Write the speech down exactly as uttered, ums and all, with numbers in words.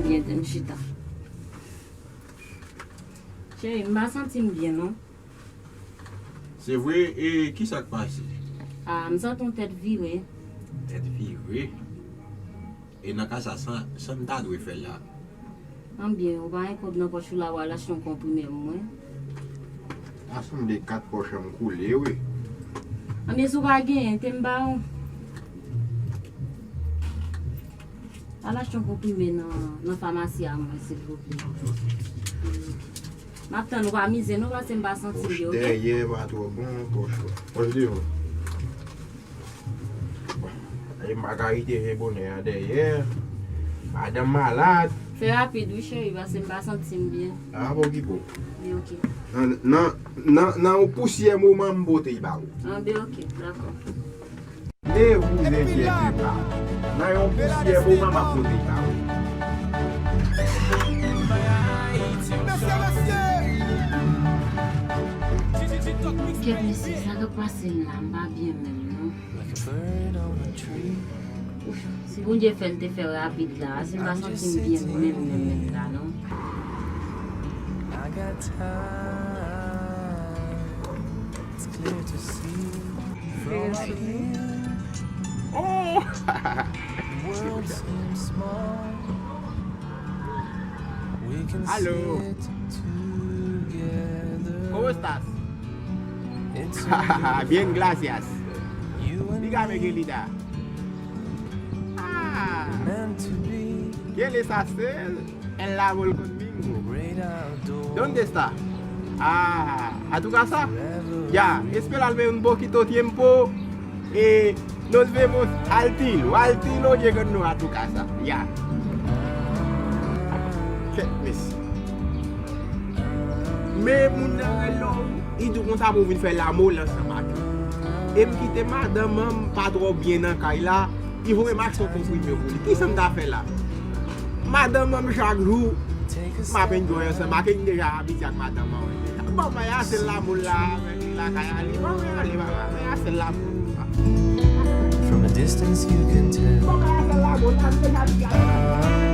Byen, te m chita. Cheri, m pa santi m byen, non. Se vre, e kisa k pase? Ah, m santi yon tèt vire. Tèt vire? E nan ka sa, sa, sa m ta dwe fè la? Anbyen, ou pa gen kòb nan pòch ou la, w al achte yon konprime pou mwen. A sanble kat pòch an m koule, wi. Anbyen, si w pa genyen, te m ba ou. Al achte yon konprime nan, nan famasi a mwen, silvouplè. M ap tann ou pa mize non, paske m pa santi m byen, oke? Pòch dèyè pa twò bon, pòch, pòch devan. E m pa ka rete jen bonè a dèyè. Madanm malad. Fè rapid wi, cheri, paske m pa santi m byen. A, pa okipe w. Wi, oke. Nan, nan, nan, nan yon pousyè moman m pote l ba ou. Anben, oke, dakò. Ne vous inquiétez pas. Nan yon pousyè moman m ap pote l ba ou. Kèt mesye, sa k ap pase m la, m pa byen menm non. Si Bondye fè n te fè rapid la, si m pa santi m byen menm menm menm la non. Oh! Aló. ¿Cómo estás? Bien, gracias. Dígame, querida. Ah, ¿qué les hace en la Volcón Bingo? ¿Dónde está? Ah, ¿a tu casa? Ya, espérame un poquito tiempo. Eh, nos vemos al tiro, al tiro llegando a tu casa. Ya. Kèt mesye. Men moun nan rele w, li di w konsa pou w vin fè lanmou l ansanm ak li. E m kite madanm an, m pa twò byen nan kay la, li voye m achte yon konprime pou li. Kisa m ta fè la? Madanm an, m chak jou, m ap enjoy ansanm ak li, m deja abitye ak madanm an deja. Bon, mwen ase lanmou la avèk li lakay a li. Bon, mwen ale, papa, mwen ase lanmou. From a distance you can tell. Bon, mwen ase lanmou la, m deja abitye ak madanm an.